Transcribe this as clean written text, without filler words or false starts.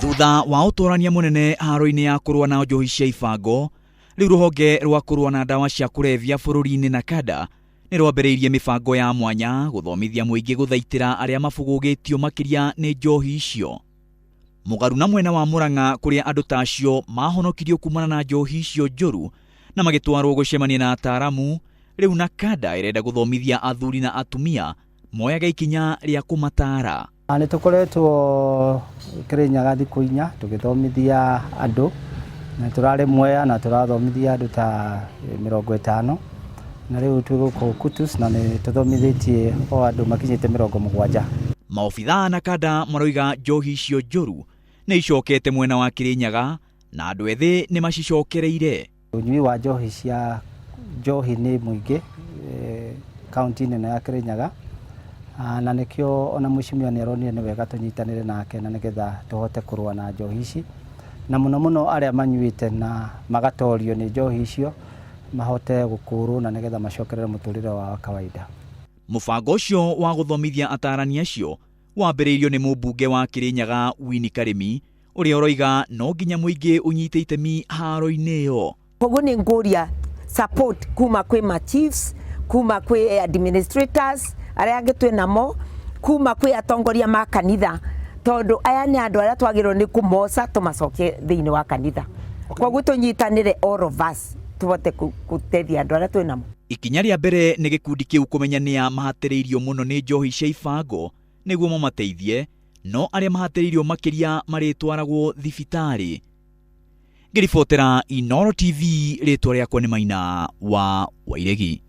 Thutha wa ũtwarania mũnene haro-inĩ ya kũrũa na njohi cia ibango, rĩu rũhonge rwa kũrũa na ndawa cia kũrebia bũrũri-inĩ NACADA nĩ rwambĩrĩirie mĩbango ya mwanya gũthomithia mũingĩ gũthaitĩra arĩa mabũgũgĩtio makĩria nĩ njohi icio. Mũgaru na mwena wa Murang'a kũrĩa andũ ta acio mahonokirio kumana na njohi icio njũru na magĩtwarwo gũcemania na ataaramu, rĩu NACADA ĩrenda gũthomithia athuri na atumia moyage ikinya rĩa kũmataara. Nĩ tũkoretwo Kĩrĩnyaga thikũ inya tũgĩthomithia andũ, na tũrarĩ Mwea na tũrathomithia andũ ta 50, na rĩu twĩ gũkũ Kutus na nĩ tũthomithĩtie o andũ makinyĩte 70. Maobithaa NACADA maroiga njohi icio njũru nĩ icokete mwena wa Kĩrĩnyaga na andũ ethĩ nĩ macicokereire. Ũnyui wa njohi cia njohi nĩ mũingĩ kaunti-inĩ ĩno ya Kĩrĩnyaga, na nĩkĩo ona mheshimiwa nĩ aronire nĩ wega tũnyitanĩre nake na nĩgetha tũhote kũrũa na njohi ici, na mũno mũno arĩa manyuĩte na magatorio nĩ njohi icio mahote gũkũrwo na nĩgetha macokerere mũtũrĩre wao wa kawaida. Mũbango ũcio wa gũthomithia atarani acio wambĩrĩirio nĩ mũmbunge wa Kĩrĩnyaga Winnie Karĩmi, ũrĩa ũroiga no nginya mũingĩ ũnyite itemi haro-inĩ ĩyo. Koguo nĩ ngũria support kuma kwĩ ma chiefs, kuma kwĩ administrators arĩa angĩ twĩ namo, kuma kwĩ atongoria ma kanitha, tondũ aya nĩ andũ arĩa twagĩrĩirwo nĩ kũmoca tũmacokie thĩinĩ wa kanitha. Koguo tũnyitanĩre all of us tũhote gũteithia andũ arĩa twĩ namo. Ikinya rĩa mbere nĩ gĩkundi kĩu kũmenya nĩa mahatĩrĩirio mũno nĩ njohi cia ibango nĩguo mamateithie, no arĩa mahatĩrĩirio makĩria marĩtwaragwo thibitarĩ. Ngĩribotera Inooro TV, rĩtwa rĩakwa nĩ Maina wa Wairegi.